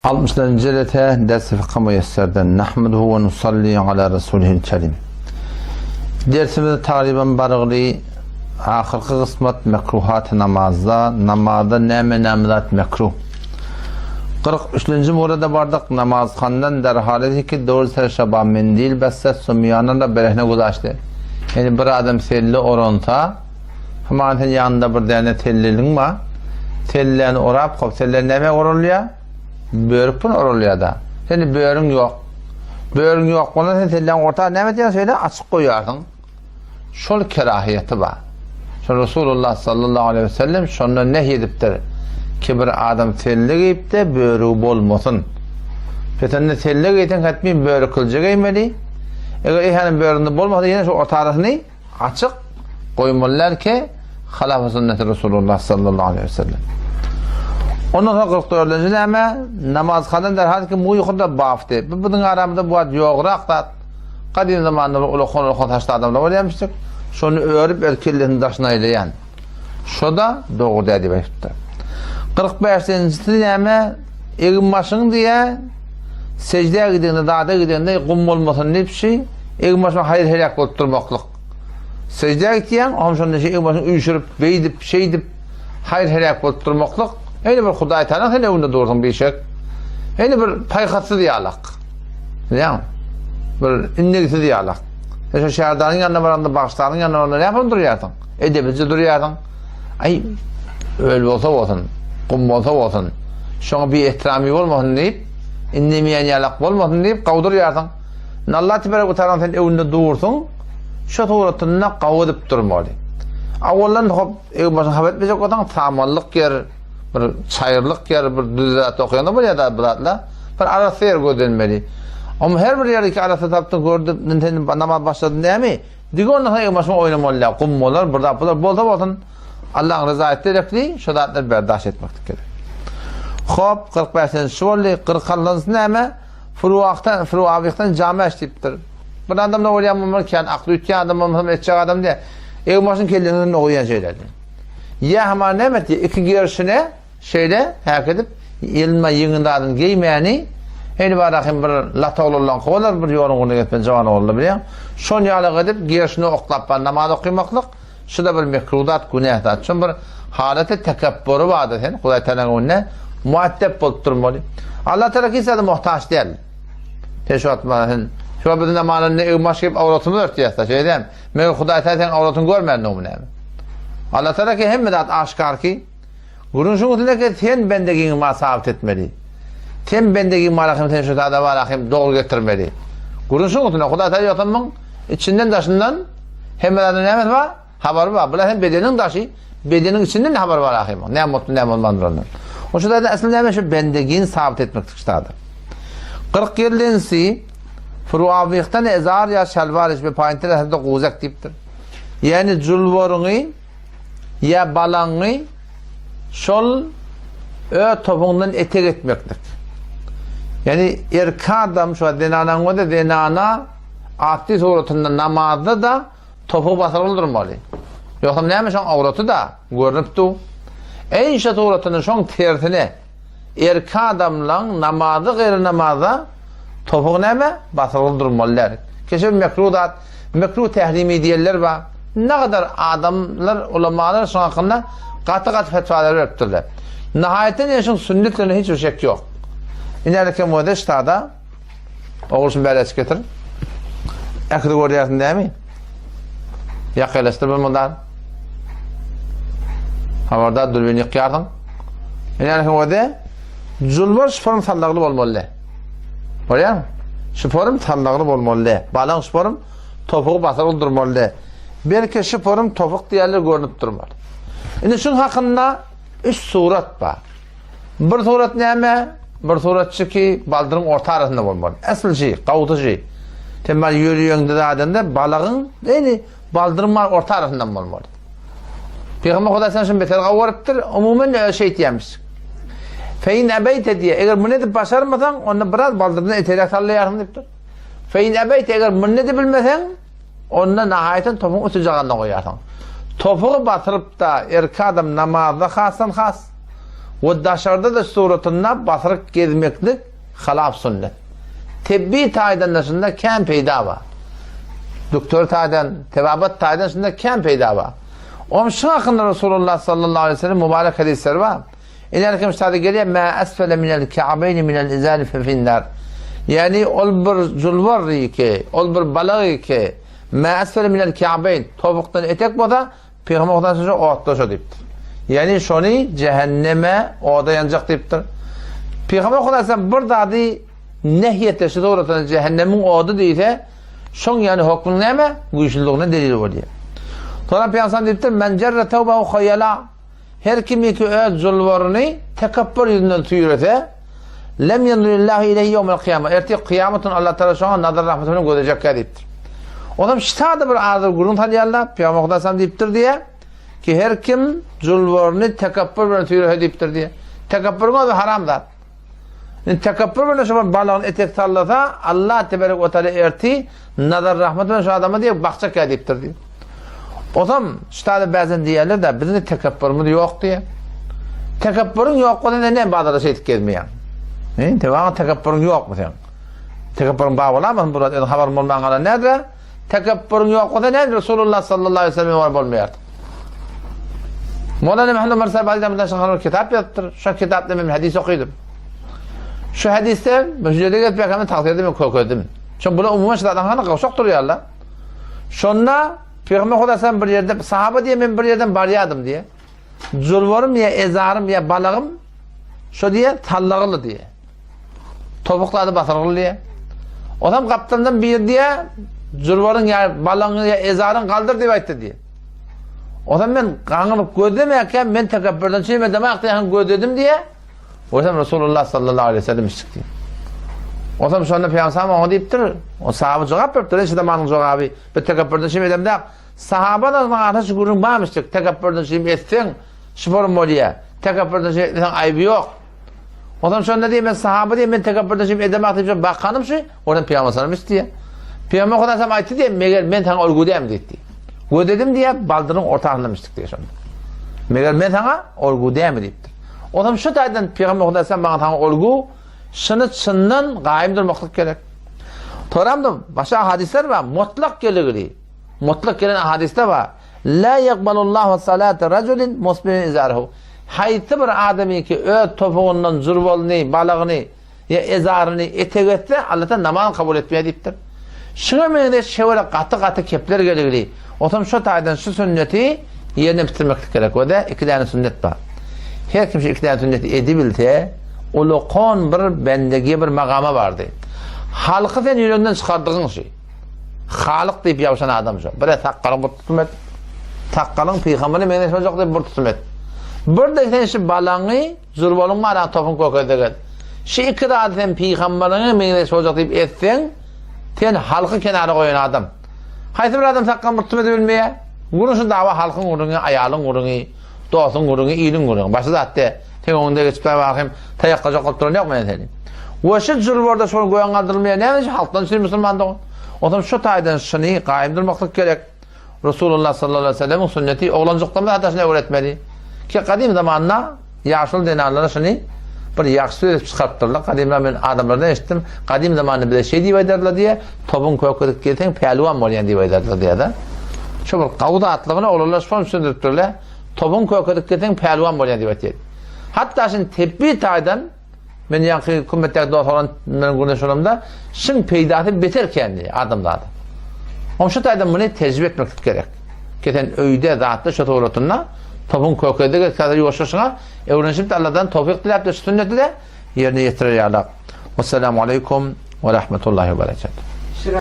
Altmyşynjy jelese Ders-i Fykh Müýesserden Nahmeduhu we nusalli ala Rasulihil Kerim. Dersimiz tagryban barygly ahyrky gysmat mekruhat namazda, namazda näme näme zat mekruh. 43-nji murada bardyk, namazhandan derhal ki dogry ser şaba mendil besse sumýana da berehne guzaşdy. Yani bir adam selle oransa, Haman sen ýanynda bir däne selleliň bar. Selläni orap kop. Selle näme oralýar? Börük bilen oralýar-da. Seni börüň ýok. Börüň ýok bolanda sen selläň orta näme edýäň şeýle açyk goýýarsyň. Şol kerahiýeti bar. Şol Resulullah sallallahu aleyhi ve sellem şondan nehy edipdir. Ki bir adam selle geýip-de börügi bolmasyn. Pesende selle geýseň hetmin börükilje geýmeli. Eger eýhäniň böründe bolmasa ýene şu orta arasyny Açyk goýmalylar ki, halafa sünneti Resulullah sallallahu aleyhi ve sellem. Ondan soň 44-nji näme? Namazhana derhal ki muýhunda bafdy. Bu biziň aramyzda bu wagt ýograk zat. Gadym zamanda bir ulakan ulakan saçly adamlar bolýarmyşdyk. Şony örüp öz kellesini daşyna aýlaýan. Şo da dogry däl diýip aýdypdyr. 45-njisi näme? Egin-başyň diýä, sejdä gidende, zada gidende gum bolmasyn diýip şi, egin-başyň haýyr-heläk bolup durmaklyk. Sejdä gitýäň, oňam şonda şi egin-başyňy üýşürip, beýdip, şeýdip, haýyr-heläk bolup durmaklyk. Eýni bir Hudaý Tagalaň sen öňünde dursuň bişek. Eýni bir paýhassyz ýalak. Bilýäňmi? Bir indegsiz ýalak. Sen şo şärdanyň ýanyna baranda, bagşdanyň ýanyna baranda näme durýarsyň? Edeplije durýarsyň. Aý, öl bolsa bolsun, gum bolsa bolsun, şoňa bir ehtiramy bolmasyn diýip, indemeýän ýalak bolmasyn diýip gawdurýarsyň. Indi Allah tebarek we taala sen öňünde dursuň, şo suratynda gawy edip durmaly. Awaldan hop, eger başyňy hap etmejek bolsaň, samanlyk ýer, bir çaýyrlyk ýer, bir düz zat okaýanda bolýar da bir zatla. Bir arassa ýer gözlenmeli. Amma her bir ýerdeki arassa tapdyň, gördüm, indi sen namaz başladyn dämi? Dige ondan soň egin-başyňy oýnamaly däl, gum bolar, bir zat bolar, bolsa bolsun, Allahyň ryzaýaty gerekli, şo zatlary berdaş etmeklik gerek. Hop, 45-nji şu boldy, 46-njysy näme? Furuakdan, Furuabykdan jame diýipdir. Bir adam da bolýar, muny kän akly üýtgän adam bolmasa etjek adam diýär. Egin-başyny kellesiniň üstünde goýýan şeýle. Ýa hama näme etdi? Iki gerşine Şeýle häk edip, ýylma ýeňil zadyny geýmäni, heni bar ahym bir lata oglanlaňky bolar, bir ýoluň ugruna gezip jawan oglanlar bilýäň. Şon ýalyk edip, gerşine oklap bar namaz okymaklyk, şu-da bir mekruh zat, günäh zat. Şon bir halaty tekepbury bardyr sen, Hudaý Tagalaň öňünde muaddep bolup durmaly. Allah Tagala hiç zada muhtaç däl. Sen şu wagt maňa sen, şu wagt biz namazynda egin-baş geýip awratymyzy örtýäs-de, şeýle dälmi? Meger Hudaý Tagala seň awratyňy görmändigmi näme? Allah Tagala ki hemme zat aşgär ki, Gürrüňşiň üstünde ki sen bendegiňi maňa sabyt etmeli. Sen bendegiň maňa hem sen şu zada bar hem dogry getirmeli. Gürrüňşiň üstünde Hudaý Taala ýogsa muň içinden daşyndan hemme zadyň nämesi bar? Habary bar. Bular hem bedeniň daşy, bedeniň içinden habary bar ahym. Näme bolupdyr, näme bolmandyr ondan. O şu zada asly näme şu bendegiň sabyt etmeklik şu zada. 47-nji Furuawihden ezar ýa şalwar içme paýyntyr esasynda guzak diýipdir. Ýani julwaryňy ýa balaňy şol öz topuňdan etek etmeklik. Ýani erkek adam şu zenanaň bolsa zenana atly suratynda namazda da topugy basyrgyly durmaly. Ýogsam näme şoň awraty da görnüp dur. Eýşe suratynda şoň tersine Erkek adamlaň namazy gaýry namaza topugy näme? Basyrgyly durmaly däl. Keşe mekruh zat, mekruh tährimi diýenler bar. Nagadar adamlar, ulamalar şoň hakynda gaty-gaty fetwalar beripdirler. Nahaýatdan ýene şoň sünnetligine hiç bir şek ýok. Ine kem öde ştada Ogul şuny bäri açyp getir. Äkidi görýärsiň dämi? Ýakynlaşdyr bir mundan. Habarda dürbin ýykýarsyň. Ine öde julbar şuporym sallagly bolmaly. Görýärmi? Şuporym sallagly bolmaly. Balaň şuporym topugy basyp durmaly. Belki şuporym topuk diýerler görnüp durmaly. Indi şuň hakynda üç surat bar. Bir surat näme? Bir suratçy ki, baldyryň orta arasynda bolmaly. Asl şi, gawsy şi. Sen bar ýörüýeňde zadanda balagyň, ýani baldyryň bar orta arasyndan bolmaly. Pygamber Hudaý sen şunu beter gawy görüpdir. Umuman şeý diýýärmiş. Fein ebeýte diýe, eger muny edip başarmasaň, onda biraz baldyrdan eteräk sallaýarsyň diýipdir. Fein ebeýte eger muny edip bilmeseň, Onda nahaýatyn topuň üstüjaganda goýarsyň. Topugy basyryp-da, erkek adam namazda hasdan has. We daşarda-da suratynda basyryk gezmeklik halaf sünnet. Tebbi taýdan-da şunda kän peýda bar. Doktor taýdan, tebabat taýdan şunda kän peýda bar. Onuň şu hakynda Resulullah sallallahu aleyhi ve sellem mübarek hadisleri bar. Iner kim ştada gelýär, ma asfala minel ka'beyn minel izari fe finnar. Ýani ol bir julbar ki, ol bir balag ki, ma asfala minel ka'beyn, topukdan etek bolsa, Pygamber Hudaý şo otda şo diýipdir. Ýani şony cehenneme oda ýanjak diýipdir. Pygamber Hudaý sen bir zady nehy etse şu suratda cehennemiň ody diýse, şoň ýani hokmuň näme? Güýçlüligine delil bolýar. Sonra Pygamber diýipdir, men jerre tawbahu haýala. Her kim ki öz zulwaryny tekepbür ýüzünden süýrese, lem ýenzurillahu ileýhi ýewmel kyýama. Ertir kyýamatyn Allah Taala şoňa nazar rahmeti bilen gözejekkä diýipdir. Onam ştada bir azyr gürrüň salýarlar, Pygamber Hudaý diýipdir diýe, ki her kim zulwaryny tekepbür bilen süýrese diýipdir diýe. Tekepbüriň özi haram zat. Indi tekepbür bilen şu bir balagyny etek sallasa, Allah teberek we taala erti nazar rahmet bilen şu adama diýip bakjak ýa diýipdir diýip. Osam ştada bazen diýerler da biziň tekepbürimiz ýok diýe. Tekepbüriň ýok bolsa sen näme bazarda şeýdip gezmeýäň? He, tewaň tekepbüriň ýokmy sen? Tekepbüriň bar bolamyň bu özüň habaryň bolman galan nädire? Tekepbüriň ýok bolsa näme Resulullah sallallahu aleyhi ve sellem bolmaýar. Mowlana Muhammed Ömer Sahib Aziz Ahmet Şahan kitap ýazypdyr. Şu kitapda men hadis okydym. Şu hadisde müjde gelip ýakamda tagsyr edip kökezdim. Şo bular umuman şu zadan hany gowşak durýarlar. Şonda Peygamber Huda sen bir ýerde sahaba diýe men bir ýerden barýadym diýe. Zulwarym ýa ezarym ýa balagym şo diýe tallagyly diýe. Topuklady basyrgyly diýe. Onam gapdaldan bir diýe zulwaryň ýa balagyň ýa ezaryň galdyr diýip aýtdy diýe. Onam men gaňyryp gözlemäkäm men tekepbürden çeýmedim ak diýen gözledim diýe. Oysam Resulullah sallallahu aleyhi ve sellem işdik diýip. Osam şonda Peygamber oňa diýipdir. O sahaba jogap beripdir. Eşi zamanyň jogaby. Bir tekepbürden şim edemde sahaba da maňa şu gürrüň barmyşdyk. Tekepbürden şim etseň şu form bolýar. Tekepbürden şim etmeseň aýby ýok. Osam şonda diýip men sahaba diýip men tekepbürden şim edemak diýip bakanym şu. Oradan Peygamber sallam diýip. Peygamber Hudaý sallam aýtdy diýip, meger men saňa olgu dämi diýdi. Gözledim diýip, baldyryň ortasynda işdik diýip şonda. Meger men saňa olgu dämi diýipdir. Onam şu taýdan Pygamber Hudaý sen maňa saňa olgu şyny çyndan gaýym durmaklyk gerek. Toramda başga hadisler bar, mutlak geligili. Mutlak gelen hadisler bar. La yaqbalullahu salata rajulin musbilin izarhu. Haýsy bir adamy ki öz topugyndan zurbalyny, balagyny ýa ezaryny etek etse, Allahdan namaz kabul etmeýär diýipdir. Şuňa meňzeş şewere gaty-gaty kepler geligli. Otam şu taýdan şu sünneti ýerine bitirmeklik gerek. O-da iki däne sünnet bar. Her kim şu iki däne sünneti edibilse, ulakan bir bendegiye bir magama bardy. Halky sen ýüreginden çykardygyň şu. Halyk diýip ýapyşan adam şu. Bire sakgalyň bir tutum et. Sakgalyň pygambere meňzeş boljak diýip bir tutum et. Bir-de sen şu balaňy Zurbalyň bar topun kökezde gel. Şu iki zady sen pygamberiňe meňzeş boljak diýip etseň, sen halky kenara goýan adam. Haýsy bir adam sakgal murttum edip bilmeýär? Gürrüň şu dawa halkyň gürrüňi, aýalyň gürrüňi, dostuň gürrüňi, iliň gürrüňi. Başga zat däl. Sen öňünde geçip dawa hem taýaklajak bolup duran ýok men seni. We şu julbarda şol göýän galdyrylmaýar. Näme üçin halkdan üçin musulman dogan? Onsoň şu taýdan şuny gaýym durmaklyk gerek. Resulullah sallallahu aleyhi ve sellemiň sünneti oglanjyklarymyza hatda şuny öwretmeli. Ki gadym zamanda ýaşuly zenanlara şuny bir ýagşy söz edip çykarypdyrlar. Gadymda men adamlardan eşitdim. Gadym zamanda bize şeý diýip aýdardylar diýe, tobuň kökezip gelseň pälwan bolýan diýip aýdardylar diýe-de. Şu bir gawy zatlygyny oglanlar şony düşündiripdirler. Tobuň kökezip gelseň pälwan bolýan diýip aýtýar. Hatda şuny tebbi taýdan Men ýaňky kümmetdäki dost oglan bilen gürleşip oturamda, şiň peýdasy beter kän diýýär adamzada. Oň şu taýdan muny tejribe etmeklik gerek. Ki sen öýde zatda şu suratynda topuň kökedi geçse ýuwaşlaşyňa öwrenişip Allahdan towfyk diläp de şu sünneti de ýerine ýetirer ýaly. Wassalamu aleýkum we rahmetullahi we berekatuh.